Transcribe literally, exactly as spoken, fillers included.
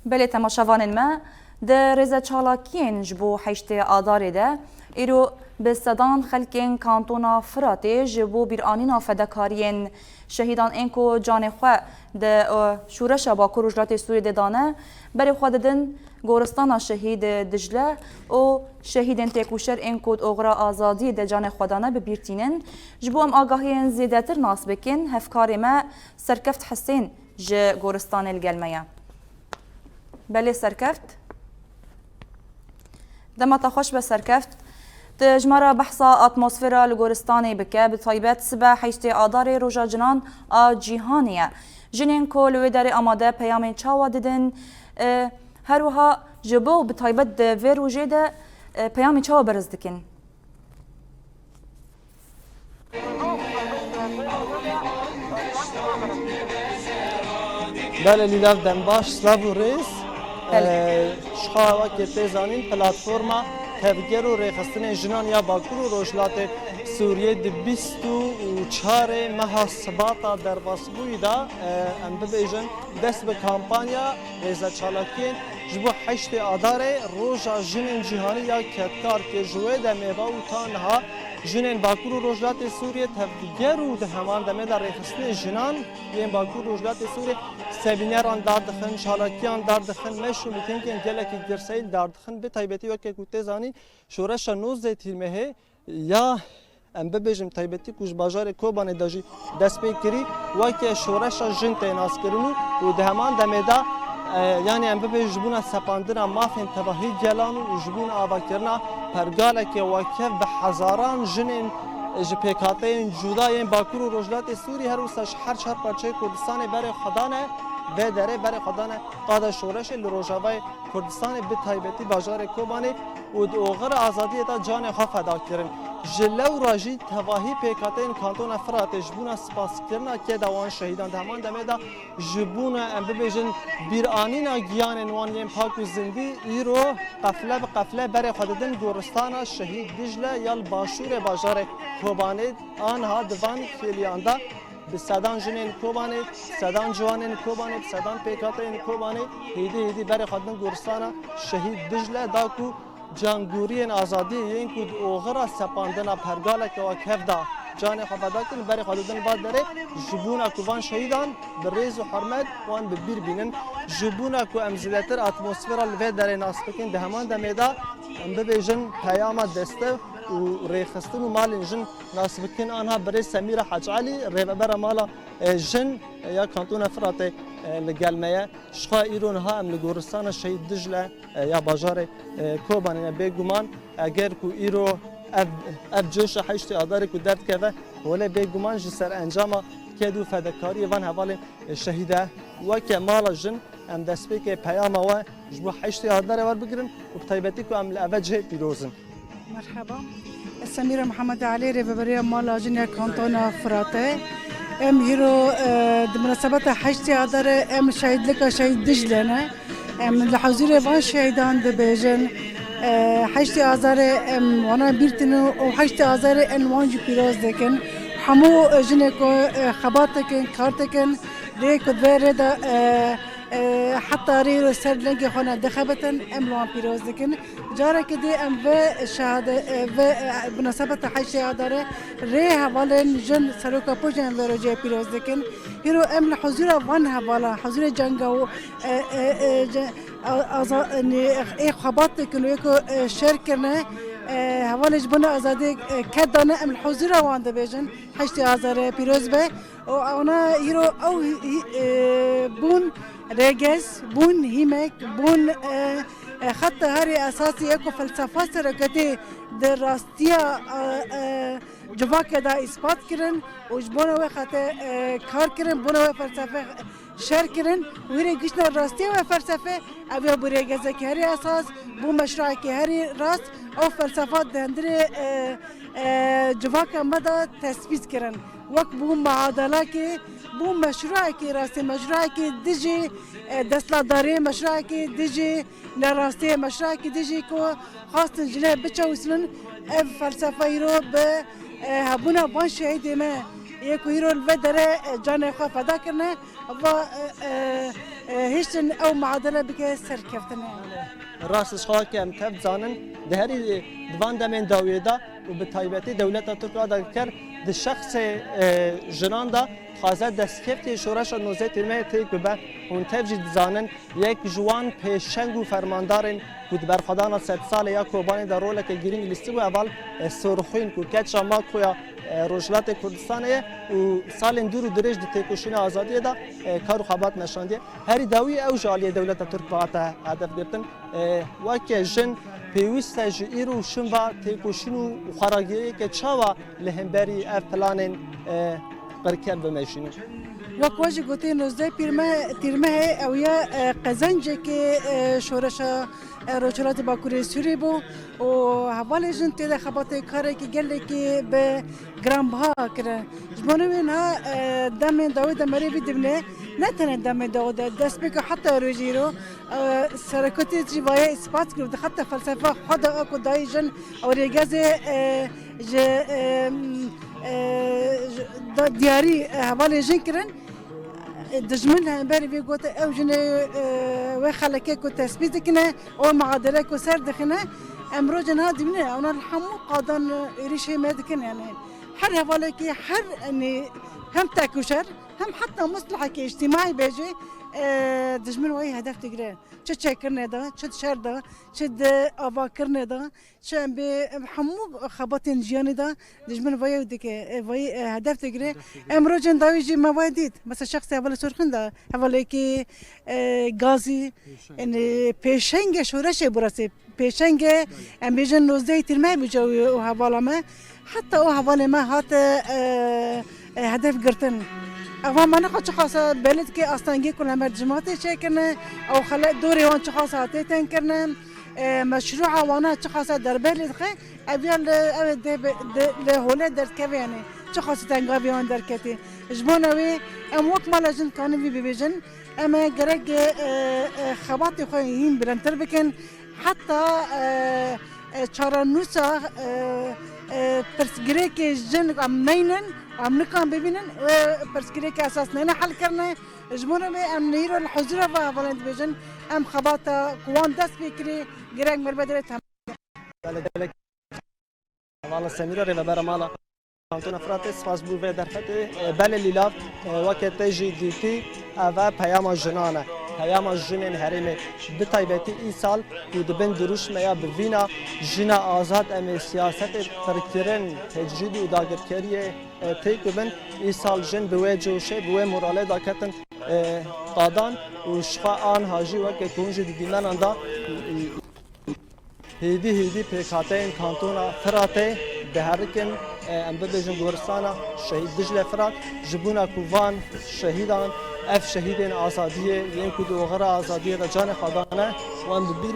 Belê temaşevanên me, di rêzeçalakiyên ji bo heştê Adarê de îro bi sedan xelkên kantona Firatê ji bo bîranîna fedekariyên şehîdan ên ku canê xwe di, e, şoreşa Bakur Rojhilatê Sûriyê de dane, berê xwe didin goristana şehîd Dicle û şehîdên têkoşer ên ku di oxira azadiyê de canê xwe dane bi bîr tînin. Ji bo em agahiyên zêdetir nas bikin, hevkarê me Serkeft Hisên ji goristanê li gel me ye. Belê Serkeft. Dema te xweş be Serkeft. Tu ji me re behsa atmosfera li goristanê bike, bi taybet sibe heştê Adarê Roja Cinan a Cîhanê ye. Jinên ku li wê derê amade peyamên çawa didin, e, her wiha ji bo bi taybet di vê rojê de, e, peyamên çawa beriz dikin? Belê Lîlav, dem baş, silav û rêz. Belê. Ee, ji xwe wekî tê zanîn, platforma tevger û rêxistinên jinan ya Bakur û Rojhilatê Sûriyê di bîst û çarê meha Sibata derbasbûyî de, e, em bibêjin, dest bi kampanya rêzeçalakiyên ji bo heştê Adarê, Roja Jinên Cîhanî ya kedkar kir. Ji wê demê ve û ta niha jinên Bakur û Rojhilatê Sûriyê tevger û di heman demê de rêxistinên jinan yên Bakur û Rojhilatê Sûriyê semîneran dardixin, çalakiyan dardixin, meş û mîtîngên gelekî girseyî dardixin. Bi taybetî weke ku tê zanîn, şoreşa nozdeh Tîrmehê ya, em bibêjin, taybetî ku ji bajarê Kobanê de jî dest pê kirî, weke şoreşa jin tê naskirin û, û di heman demê de, e, yanî em bibêjin ji bona sepandina mafên tevahî gelan û ji bona avakirina pergaleke wekev bi hezaran jinên ji pêkhateyên cuda yên Bakur û Rojhilatê Sûrî, her wisa ji her çar parçeyê Kurdistanê berê xwe dane vê derê, berê xwe dane qada şoreşê li Rojavayê Kurdistanê, bi taybetî bajarê Kobanê û di oxira azadiyê de canê xwe feda kirin. Ji lewra jî tevahî pêkhateyên Kantona Firatê ji bona sipaskirina keda wan şehîdan di heman demê de ji bona, em bibêjin, bîranîna giyanên wan yên pak û zindî, îro qefle bi qefle berê xwe didin goristana Şehîd Dicle ya li başûrê bajarê Kobanê. Aniha di van kêliyan de bi sedan jinên Kobanê, bi sedan ciwanên Kobanê, bi sedan pêkhateyên Kobanê, hêdî hêdî berê xwe didin goristana Şehîd Dicle, da ku cangûriyên azadiyê yên ku di oxira sepandina pergaleke wekev de canê xwe feda kirin, berê xwe didin va derê, ji bona ku van şehîdan bi rêz û hurmet wan bi bîr bînin, ji bona ku em zêdetir atmosfera li vê derê nas bikin, di heman demê de em bibêjin peyama destev û rêxistin û malên jin nas bikin. Anha birêz Semîra Hec Elî, rêvebera mala, e, jin, e, ya Kantona Firatê, e, li gel me ye. Jixwe îro niha em li goristana Şehîd Dicle, e, ya bajarê, e, Kobanê ne. Bêguman eger ku îro ev, ev coşa heştê Adarê ku derdikeve holê, bêguman ji ser encama ked û fedekariyê van hevalên, e, şehîd e. Weke mala jin em destpêkê peyama we ji bo heştê Adarê werbigirin û bi taybetî ku em li eve cihê pîroz in. Merheba. Ez Semîra Mihemed Elî, rêveberiya mala jin ya Kantona Firatê. Em hîro, e, di minasebeta heştê Adarê em şehîdlika Şehîd Dicle ne. Em li huzûrê van şehîdan dibêjin, e, heştê Adarê em wana bîr tînin û heştê Adarê em wan jî pîroz dikin. Hemû, e, jinê ku, e, xebat dikin, kar dikin, rê ku vê rê de, e, e, heta rê ro ser lengê xwe ne dixebitin, em li wan pîroz dikin. Careke dî em vê şehade-, e, vê, e, binasebeta heştê Adarê rê hevalên jin seroka pojên vê rojê pîroz dikin. Hîro em li huzûra van hevalan, huzûrê cenga û, e, e, e, ce-, a-, aza-, nê, ê xebat dikin û ê ku, e, şer kirine, e, hevalê ji bona azadiyê, e, ked dane, em li huzûra wan dibêjin, heştê Adarê pîroz be. Û ewna hîro ew hî-, hî-, e, bûn rêgez, bûn hîmek, bûn, e, e, xeta herî esasî ye ku felsefa sereketî di rastiya, e, e, civakê de îspat kirin û ji bona wê xetê, e, kar kirin, bona wê felsefe şer kirin. Wî rê giştine rastiya wê felsefe, ev ya bû rêgezekî herî esas, bû meşruekî herî rast, ew felsefa di hundirê, e, e, civaka me de tesbît kirin. Wek bû muadalakê, bû meşruekî rastî, meşruekî dijî, e, desthilatdariyê, meşruekî dijî nerastiyê, meşruekî dijî ku xwestin jinê biçewsînin. Ev felsefe îro bi, e, hebûna van şehîdê me yê ku îro li vê derê, e, canê xwe feda kirine, va, e, e, e, hiştin ew muadele bike serkeftinê. Rast ji xwe ke em tev dizanin, di herî di van demên dawiyê de û bi taybetî dewleta Tirk a dagirker di şexsê, e, jinan de dixwaze destkeftî şoreşa nozdeh Tîrmehê têk bibe. Hûn tev jî dizanin, yek ji wan pêşeng û fermandarên ku di berxwedana sedsalê ya Kobanê de roleke girîng lîstibû, heval, e, Sorxwîn ku keça Makoya, e, Rojhilatê Kurdistanê ye û salên dûr û dirêj di têkoşîna azadiyê de, e, kar û xebat meşandiye. Herî dawî ew ji aliyê dewleta Tirk ve hate hedef girtin. E, weke jin pêwîst e ji îro û şin ve têkoşîn û xweragiriyeke çawa li hemberî ev planên, e, qirker bimeşînin. Wek we jî gotê, nozdeh Pîrme-, Tîrmehê ew ya, e, qezencekê, e, şoreşa, e, Rojhilatê Bakurê Sûrî bû û hevalê jin tê de xebatê karekî gelekî bi giranbiha kire. Ji bo wê niha, e, demên dawî de merê bidibne, ne tenê demên dawî de, destpêka heta rojî îro, e, serekotê jî vaye îspat kir û di xeta felsefa xwe de a ku dayî jin ew rêgezê, e, ji, e, e, ji, da diyarî, e, hevalê jin kirin. E, dijmin li hemberî vê gote ew jinê, e, wê xelekê ku tespît dikine, ew muadele ku ser dixine, em roja niha dibîne, ewna li hemû qadan êrîşê me dikin, yani her hevalekî, her, yani hem tekûşer, hem heta muslihekî îctîmaî bêjê, e, dijmin wayî hedef digire. Çi çêkirinê de, çi di şer de, çi di avakirinê de, çi em bê, em hemû xebatên jiyanê de dijmin vayê dike, e, vayê, e, hedef digire. Em rojên dawî jî me vayê dît. Mesela şexsê hevalê Sorxin de, hevalekî, e, Gazî, yani pêşengê şoreşê burasê. Pêşengê, em bêjin nozdehê Tîrmehê bû, ew hevala me. Heta o hevalê me hate, e, e, hedef girtin. Eva me niha çiqasa belê dike astengê ku li hember cimatê çêkirine, ew xele dorê wan çiqasa tê tengkirine, e, meşrûa wana çiqasa derbelê dixe, ev ya li, ev ê dê be, dê, li holê derdikeve, yani çiqasa tengavê wan derketî. Ji bona wê em wek mala jin dikarin vî bibêjin, em ê gerek, e, e, xebatê xwe hîn bilindtir bikin. Heta, e, e, çarenûsa, e, e, pirsgirêkê jin em neynin, em nikan bibînin, wê pirsgirêkê esas neyne helkirine. Ji bo wê em neyro li huzura ve hevalên dibêjin, em xebata ku wan dest pê kirî, gerek merve derê tem- Hevala Semîra, rêvebera mala Kantona Firatê, spas bo vê derfetê. E, belê Lîlav, e, weke te jî dîtî, ev e peyama jinan e. Peyama jinên herêmê. Bi taybetî îsal ku di bin dirûşmeya bi vîna jina azad em ê siyasetê qirkirin, tecrîd û dagirkeriyê, e, têk bibin, îsal jin bi wê coşê, bi wê moralê daketin, e, qadan û ji xwe anha jî weke ku hûn jî di dîmenan de, e, Hêdî hêdî pêkhateyên kantona Firatê diherikin, e, em bibêjin goristana Şehîd Dicle Firat, ji bona ku van şehîdan, ev şehîdên azadiyê yên ku di oxira azadiyê de canê xwe dane, wan bi bîr